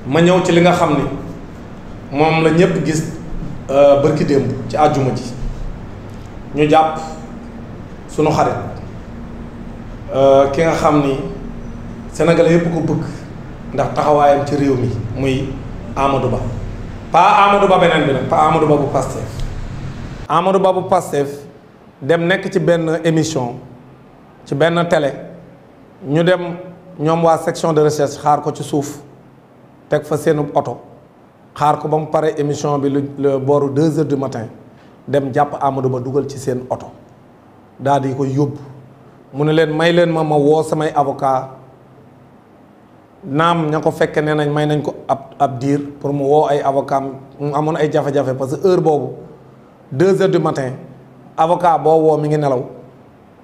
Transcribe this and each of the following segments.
ma ñëw ci li nga xam ni moom la ñëpp gis bërki démb ci àjjuma ji ñu jàpp sunu xarit ki nga xam ni sénégalais yëpp ko bëgg ndax taxawaayam ci réew mi muy Amadou Ba pas Amadou Ba beneen bi nag pas Amadou Ba bu Pastef Amadou Ba bu Pastef dem nekk ci benn émission ci benn télé ñu dem ñoom waa section de recherche xaar ko ci suuf teg fa seenu oto xaar ko ba mu pare émission bi lu booru 2 heures du matin dem jàpp Amadou Ba dugal ci seen oto daal di ko yóbbu mu ne leen may leen ma woo samay avocat naam ña ko fekke nee nañ may nañ ko ab diir pour mu woo ay avocat mu amoon ay jafe-jafe parce que heure boobu 2 heures du matin avocat boo woo mi ngi nelaw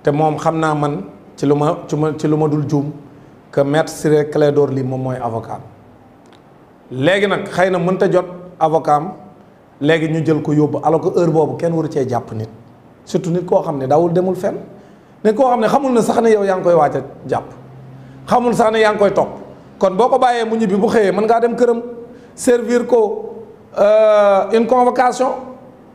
te moom xam naa man ci lu ma dul juum que maître Ciré Clédor Ly moom mooy avocat léegi nag xëy na mënta jot avocat am léegi ñu jël ko yóbbu alors que heure boobu kenn waru cee jàpp nit surtout nit koo xam ne daawul demul fenn nit koo xam ne xamul na sax ne yow yaa ngi koy waaj a jàpp xamul sax ne yaa ngi koy topp kon boo ko bàyyee mu ñibbi bu xëyee mën ngaa dem këram servir ko une convocation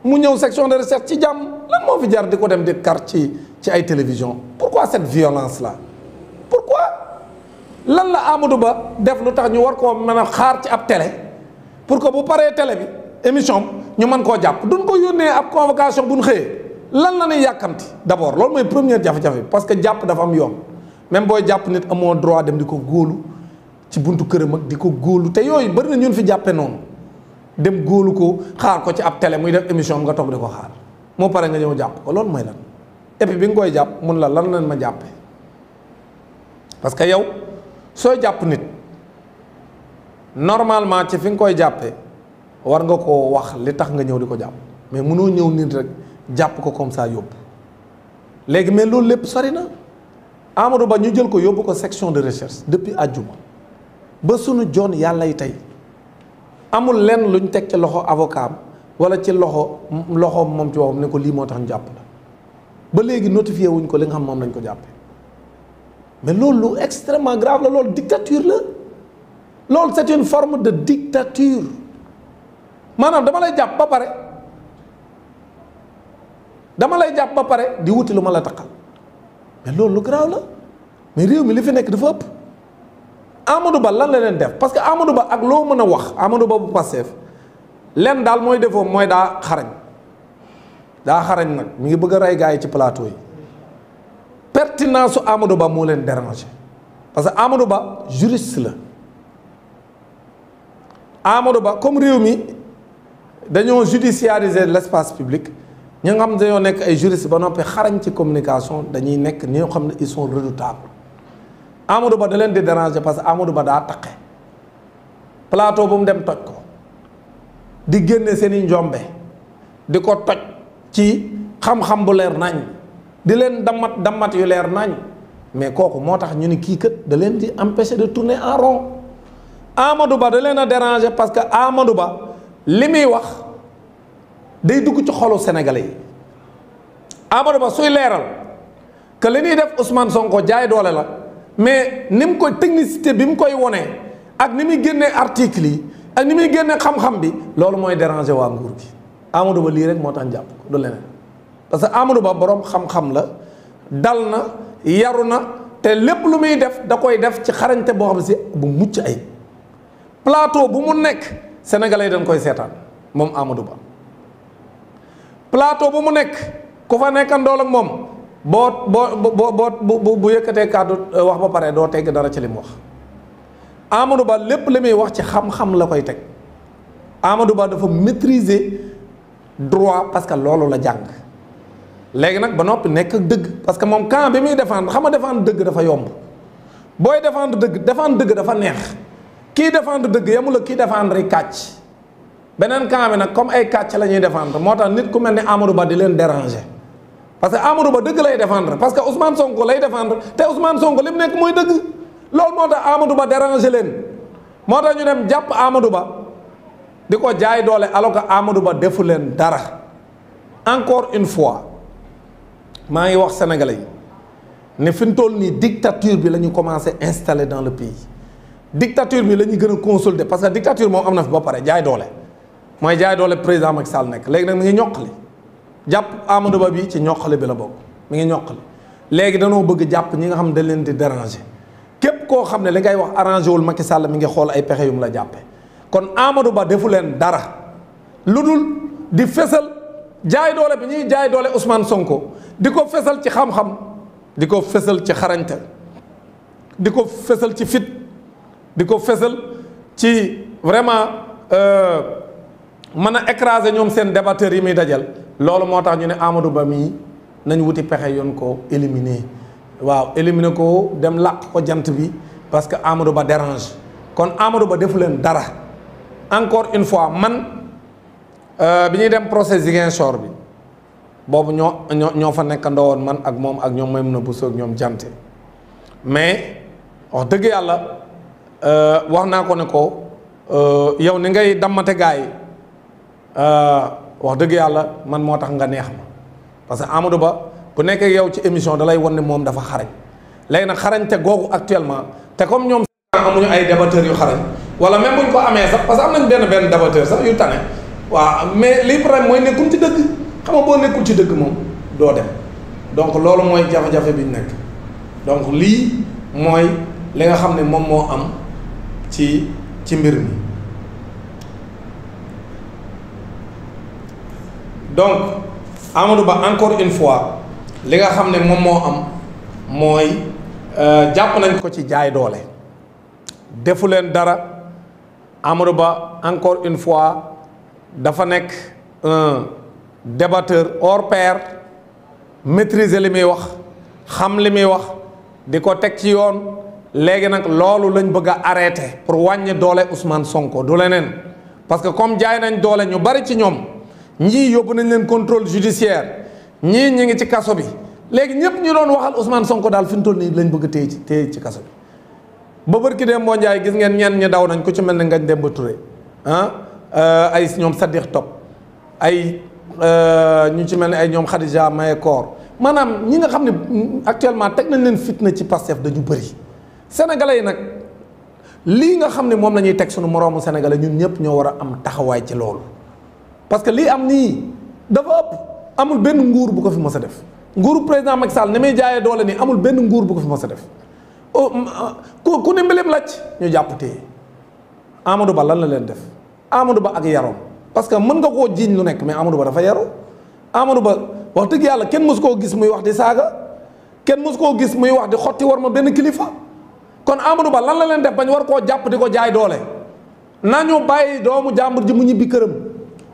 mu ñëw section de recherche ci jàmm lan moo fi jar di ko dem di kar ci ay télévision pourquoi cette violence là pourquoi lan la Amadou Ba def lu tax ñu war koo mën a xaar ci ab télé pour que bu paree télé bi émission ñu mën koo jàpp duñ ko yónnee ab convocation bu ñu xëyee lan la ñuy yàkkamti d'abord loolu mooy première jafe-jafe parce que jàpp dafa am yoon même booy jàpp nit amoo droit dem di ko góolu ci buntu këram ak di ko góolu te yooyu bari na ñun fi jàppe noonu dem góolu ko xaar ko ci ab télé muy def émission nga toog di ko xaar moo pare nga ñëw jàpp ko loolu mooy lan et puis bi nga koy jàpp mun la lan lañ ma jàppe parce que yow sooy jàpp nit normalement ci fi nga koy jàppee war nga koo wax li tax nga ñëw di ko jàpp mais mënoo ñëw nit rek jàpp ko comme ça yóbbu léegi mais loolu lépp sori na Amadou Ba ñu jël ko yóbbu ko section de recherche depuis àjjuma ba sunu joon yàlla yi tey amul lenn luñ teg ci loxo avocat am wala ci loxoom moom ci waxam ne ko lii moo tax ñu jàpp la ba léegi notifié wuñ ko li nga xam moom lañ ko jàppee mais loolu lu extrêmement grave la loolu dictature la loolu c'est une forme de dictature maanaam dama lay jàpp ba pare di wuti lu ma la takkal mais loolu lu grave la mais réew mi li fi nekk dafa ëpp Amadou Ba lan la leen def parce que Amadou Ba ak loo mën a wax Amadou Ba bu Pastef leen daal mooy defoo mooy daa xarañ nag mi ngi bëgg a rey gars yi ci plateau yi pertinence su Amadou Ba moo leen déranger parce que Amadou Ba juriste la Amadou Ba comme réew mi dañoo judiciariser l'espace public ñi nga xam ne dañoo nekk ay juriste ba noppi xarañ ci communication dañuy nekk ñoo xam ne ils sont redoutables Amadou Ba da leen di déranger parce que Amadou Ba daa taqe plateau bu mu dem toj ko di génne seeni njombe di ko toj ci xam-xam bu leer nañ di leen dammat yu leer nañ mais kooku moo tax ñu ni kii kat da leen di empêcher de tourner en rond Amadou Ba da leen a déranger parce que Amadou Ba li muy wax day dugg ci xolu sénégalais yi Amadou Ba suy leeral que li ñuy def Ousmane Sonko jaay doole la mais ni mu koy technicité bi mu koy wonee ak ni muy génnee article yi ak ni muy génnee xam-xam bi loolu mooy déranger waa nguur gi Amadou Ba lii rek moo tax jàpp ko du leneen parce que Amadou Ba boroom xam-xam la dal na yaru na te lépp lu muy def da koy def ci xarañte boo xam ne si bu mucc ay plateau bu mu nekk sénégalais dañ koy seetaan moom Amadou Ba plateau bu mu nekk ku fa nekkandool ak moom bu yëkkatee kàddu wax ba pare doo tegg dara ci li mu wax Amadou Ba lépp li muy wax ci xam-xam la koy teg Amadou Ba dafa maîtriser droit parce que loolu la jàng léegi nag ba noppi nekk dëgg parce que moom camp bi muy défendre xam nga défendre dëgg dafa yomb booy défendre dëgg dafa neex kii défendre dëgg yamula kii défendre yi kàcc beneen camp bi nag comme ay kàcc la ñuy défendre moo tax nit ku mel ni Amadou Ba di leen déranger parce que Amadou Ba dëgg lay défendre parce que Ousmane Sonko lay défendre te Ousmane Sonko li mu nekk mooy dëgg loolu moo tax Amadou Ba déranger leen moo tax ñu dem jàpp Amadou Ba di ko jaay doole alors que Amadou Ba defu leen dara encore une fois maa ngi wax sénégalais yi ne fi mu toll nii dictature bi la ñu commencé installer dans le pays dictature bi la ñuy gën a consolider parce que dictature moom am na fi ba pare jaay doole mooy jaay doole président Macky Sall nekk léegi nag mi ngi ñoqali jàpp Amadou Ba bi ci ñoqali bi la bokk mi ngi ñoqali léegi danoo bëgg jàpp ñi nga xam ne dañ leen di déranger képp koo xam ne li ngay wax arrangé wul Macky Sall mi ngi xool ay pexe yu mu la jàppe kon Amadou Ba defu leen dara lu dul di fesal jaay doole bi ñuy jaay doole Ousmane Sonko di ko fesal ci xam-xam di ko fesal ci xarañte di ko fesal ci fit di ko fesal ci vraiment mën a écraser ñoom seen débatteurs yi muy dajal loolu moo tax ñu ne Amadou Ba mii nañ wuti pexe yoon ko éliminer waaw éliminer ko dem làq ko jant bi parce que Amadou Ba dérange kon Amadou Ba defu leen dara encore une fois man bi ñuy dem procès Ziguinchor bi boobu ñoo fa nekk ndawoon man ak moom ak ñoom may mën a busoo ak ñoom jante mais wax dëgg yàlla wax naa ko ne ko yow ni ngay dammate gaa yi wax dëgg yàlla man moo tax nga neex ma parce que Amadou Ba bu nekkee yow ci émission da lay wan ne moom dafa xarañ léegi nag xarañte googu actuellement te comme ñoom amuñu ay débatteurs yu xarañ wala même buñ ko amee sax parce que am nañ benn débatteur sax yu tane waaw mais lii problème mooy nekkul ci dëgg xam nga boo nekkul ci dëgg moom doo dem donc loolu mooy jafe-jafe bi ñu nekk donc lii mooy li nga xam ne moom moo am ci mbir mi donc Amadou Ba encore une fois li nga xam ne moom moo am mooy jàpp nañ ko ci jaay doole defu leen dara Amadou Ba encore une fois dafa nekk un débatteur hors pair maîtriser li muy wax xam li muy wax di ko teg ci yoon léegi nag loolu lañ bëgg a arrêter pour wàññi doole Ousmane Sonko du leneen parce que comme jaay nañ doole ñu bari ci ñoom ñii yóbbu nañ leen contrôle judiciaire ñii ñi ngi ci kaso bi léegi ñëpp ñu doon waxal Ousmane Sonko daal fi mu toll nii lañ bëgg a téye ci kaso bi ba bërki dem moo njaay gis ngeen ñenn ñi daw nañ ku ci mel ne Ngagne Demba Touré ay ñoom Sadikh Top ay ñu ci mel ne ay ñoom Khadija Maye Koor maanaam ñi nga xam ne actuellement teg nañ leen fitna ci Pastef dañu bëri sénégalais yi nag lii nga xam ne moom la ñuy teg suñu moroomu sénégalais ñun ñëpp ñoo war a am taxawaay ci loolu parce que lii am nii dafa ëpp amul benn nguur bu ko fi mës a def nguuru président Macky Sall ni muy jaayee doole nii amul benn nguur bu ko fi mës a def ku ne mbilim lacc ñu jàpp téye Amadou Ba lan la leen def Amadou Ba ak yaroom parce que mën nga koo jiiñ lu nekk mais Amadou Ba dafa yaru Amadou Ba wax dëgg yàlla kenn mësu koo gis muy wax di saaga kenn mësu koo gis muy wax di xotti war ma benn kilifa kon Amadou Ba lan la leen def bañ war koo jàpp di ko jaay doole nañu bàyyi doomu jàmbur ji mu ñibbi këram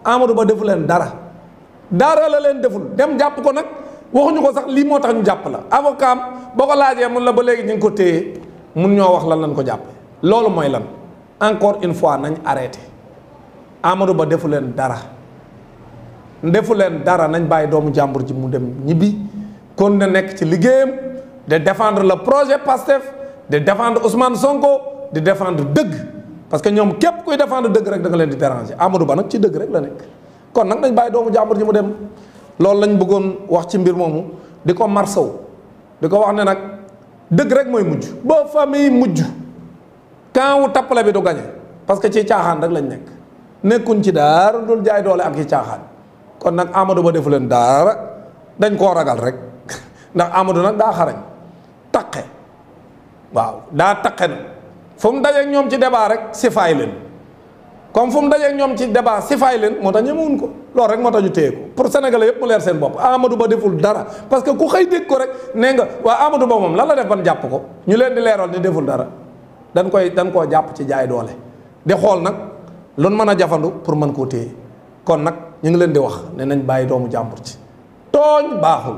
Amadou Ba defu leen dara la leen deful dem jàpp ko nag waxuñu ko sax lii moo tax ñu jàpp la avocat am boo ko laajee mun la ba léegi ñu ngi ko téye mun ñoo wax lan lañ ko jàppe loolu mooy lan encore une fois nañ arrêté Amadou Ba defu leen dara nañ bàyyi doomu jàmbur ji mu dem ñibbi kon na nekk ci liggéeyam de défendre le projet PASTEF de défendre Ousmane Sonko di défendre dëgg parce que ñoom képp kuy défendre dëgg rek da nga leen di déranger Amadou Ba nag ci dëgg rek la nekk kon nag nañ bàyyi doomu jàmbur ji mu dem loolu lañ bëggoon wax ci mbir moomu di ko marsaw di ko wax ne nag dëgg rek mooy mujj ba famille mujj quand wu tappale bi du gañe parce que ci caaxaan rek lañ nekkuñ ci dara dul jaay doole ak ci caaxaan kon nag Amadou Ba defu leen dara dañ koo ragal rek ndax Amadou nag daa xarañ taqe waaw daa taqe na fu mu dajeeg ñoom ci débat rek si faay leen comme fu mu dajeeg ñoom ci débat si faay leen moo tax ñemewuñ ko loolu rek moo tax ñu téye ko pour sénégalais yëpp mu leer seen bopp Amadou Ba deful dara parce que ku xëy dégg ko rek nee nga waa Amadou Ba moom lan la def ban jàpp ko ñu leen di leeral ni deful dara dañ koo jàpp ci jaay doole di xool nag loolu mën a jafandu pour mën koo téye kon nag ñu ngi leen di wax ne nañ bàyyi doomu jàmbur ci tooñ baaxul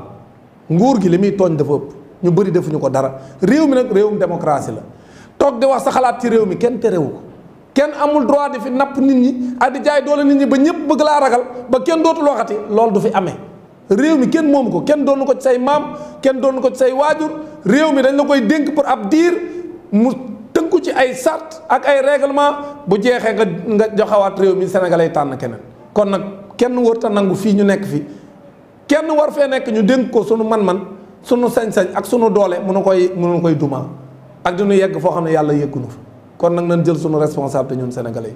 nguur gi li muy tooñ dafa ëpp ñu bëri defuñu ko dara réew mi nag réewum démocratie la toog di wax sa xalaat ci réew mi kenn terewu ko kenn amul droit di fi napp nit ñi ak di jaay doole nit ñi ba ñëpp bëgg laa ragal ba kenn dootul waxati loolu du fi amee réew mi kenn moomu ko kenn doonu ko ci say maam kenn doonu ko ci say waajur réew mi dañ la koy dénk pour ab diir mu tënku ci ay sart ak ay règlement bu jeexee nga joxawaat réew mi sénégalais tànn keneen kon nag kenn warta nangu fii ñu nekk fi kenn war fee nekk ñu dénk ko sunu man-man sunu sañ-sañ ak sunu doole mënu koy duma ak dinu yegg foo xam ne yàlla yegguñu fa kon nag nañ jël suñu responsabilité ñun sénégalais yi